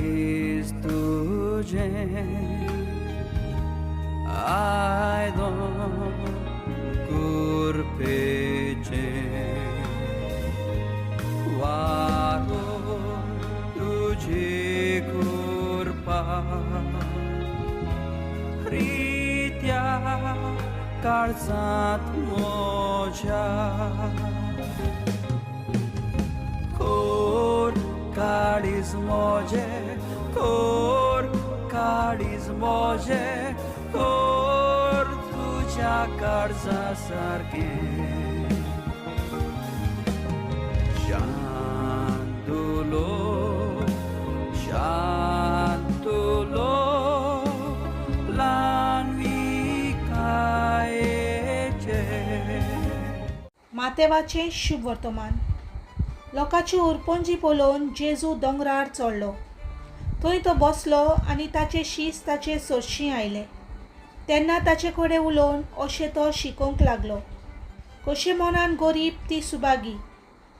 काळीज तुजें आयदन कुरपेचें वारो तुजी कुरपा रित्या काळजांत म्हज्या कोर काळीज म्हजें कोर काळीज म्हजें कोर तुज्या काळजा सारकें शांतुलो शांतुलो ल्हानविकायेचे. मातेवाचें शुभ वर्तमान. लोकांची उरपंजी पळोवन जेजू दोंगरार चडलो. थंय तो बसलो आनी ताचे शीस ताचे सरशीं आयले. तेन्ना ताचे कडेन उलोवन अशें तो शिकोवंक लागलो, कशें मनान गरीब ती सुभागी,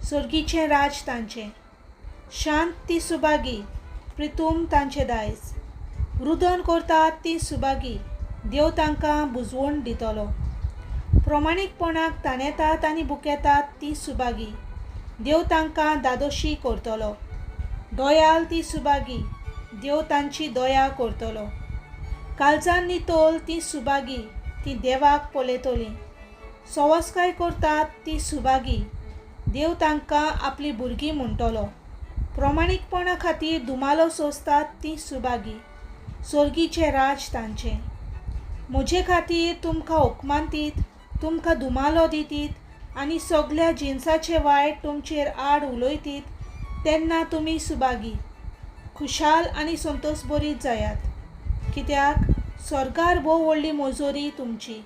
सर्गीचें राज तांचें. शांत ती सुभागी, प्रितूम तांचें दायज. रुदन करतात ती सुभागी, देव तांकां बुजवण दितलो. प्रमाणीकपणाक ताणेतात आनी बुकेतात ती सुभागी, देव तांकां दादोशी करतलो. दयाल ती सुभागी, देव तांची दया करतलो. काळजान नितळ ती सुभागी, ती देवाक पळयतलीं. सवसकाय करतात ती सुभागी, देव तांकां आपलीं भुरगीं म्हणटलो. प्रमाणीकपणा खातीर धुमालो सोंसतात ती सुभागी, सर्गीचें राज तांचें. म्हजे खातीर तुमकां ओकमानतीत, तुमकां धुमालो दितीत आनी सगल्या जिनसाचें वायट तुमचेर आड उलयतीत तेन्ना तुमी सुभागी. खुशाल आनी संतोशभरीत जायात, कित्याक सर्गार भोव व्हडली मजोरी तुमची.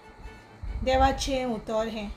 देवाचें उतर हें.